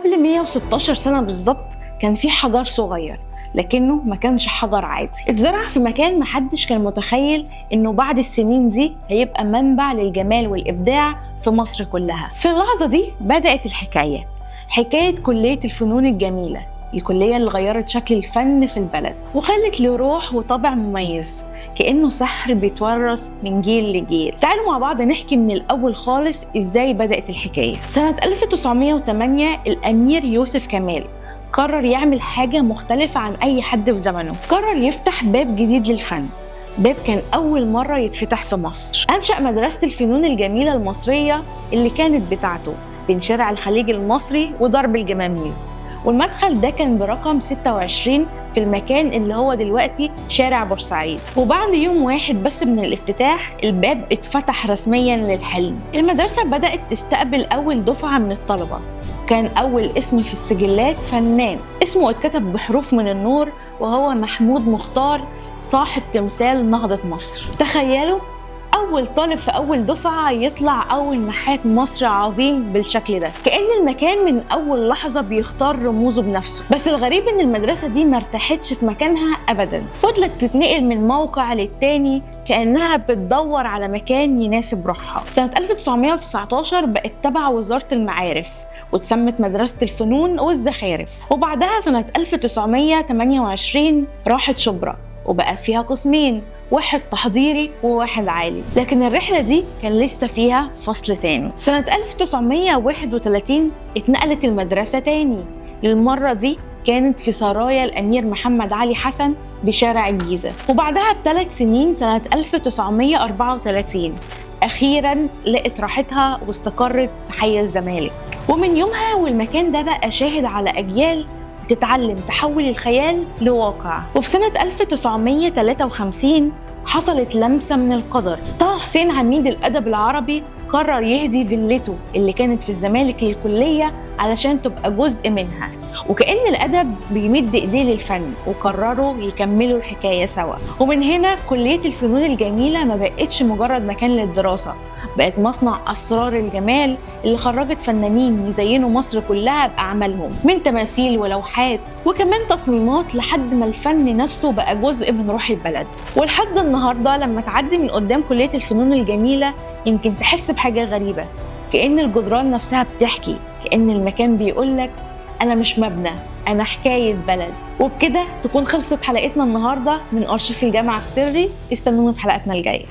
قبل 116 سنة بالظبط كان في حجر صغير، لكنه ما كانش حجر عادي. اتزرع في مكان محدش كان متخيل انه بعد السنين دي هيبقى منبع للجمال والإبداع في مصر كلها. في اللحظة دي بدأت الحكاية، حكاية كلية الفنون الجميلة، الكلية اللي غيرت شكل الفن في البلد وخلت له روح وطابع مميز، كأنه سحر بيتورث من جيل لجيل. تعالوا مع بعض نحكي من الأول خالص إزاي بدأت الحكاية. سنة 1908 الأمير يوسف كمال قرر يعمل حاجة مختلفة عن أي حد في زمنه. قرر يفتح باب جديد للفن، باب كان أول مرة يتفتح في مصر. أنشأ مدرسة الفنون الجميلة المصرية اللي كانت بتاعته بين شارع الخليج المصري ودرب الجماميز، والمدخل ده كان برقم 26 في المكان اللي هو دلوقتي شارع بورسعيد. وبعد يوم واحد بس من الافتتاح الباب اتفتح رسميا للحلم. المدرسة بدأت تستقبل أول دفعة من الطلبة. كان أول اسم في السجلات فنان اسمه اتكتب بحروف من النور، وهو محمود مختار صاحب تمثال نهضة مصر. تخيلوا أول طالب في أول دفعة يطلع أول نحات مصر عظيم بالشكل ده، كأن المكان من أول لحظة بيختار رموزه بنفسه. بس الغريب إن المدرسة دي ما ارتاحتش في مكانها أبدا، فضلت تتنقل من موقع للتاني كأنها بتدور على مكان يناسب روحها. سنة 1919 بقت تبع وزارة المعارف واتسمت مدرسة الفنون والزخارف. وبعدها سنة 1928 راحت شبرا وبقت فيها قسمين، واحد تحضيري وواحد عالي. لكن الرحلة دي كان لسه فيها فصل تاني. سنة 1931 اتنقلت المدرسة تاني، للمرة دي كانت في سرايا الأمير محمد علي حسن بشارع الجيزة. وبعدها ب3 سنين سنة 1934 أخيراً لقت راحتها واستقرت في حي الزمالك. ومن يومها والمكان ده بقى شاهد على أجيال تتعلم تحول الخيال لواقع. وفي سنة 1953 حصلت لمسة من القدر. طه حسين عميد الأدب العربي قرر يهدي فيلته اللي كانت في الزمالك للكلية علشان تبقى جزء منها، وكأن الأدب بيمد إيديه للفن، وقرروا يكملوا الحكاية سوا. ومن هنا كلية الفنون الجميلة ما بقتش مجرد مكان للدراسة، بقت مصنع أسرار الجمال اللي خرجت فنانين يزينوا مصر كلها بأعمالهم، من تماثيل ولوحات وكمان تصميمات، لحد ما الفن نفسه بقى جزء من روح البلد. ولحد النهاردة لما تعدي من قدام كلية الفنون الجميلة يمكن تحس بحاجة غريبة، كأن الجدران نفسها بتحكي، كأن المكان بيقولك أنا مش مبنى، أنا حكاية بلد. وبكده تكون خلصت حلقتنا النهاردة من أرشيف الجامعة السري. استنونا في حلقتنا الجاية.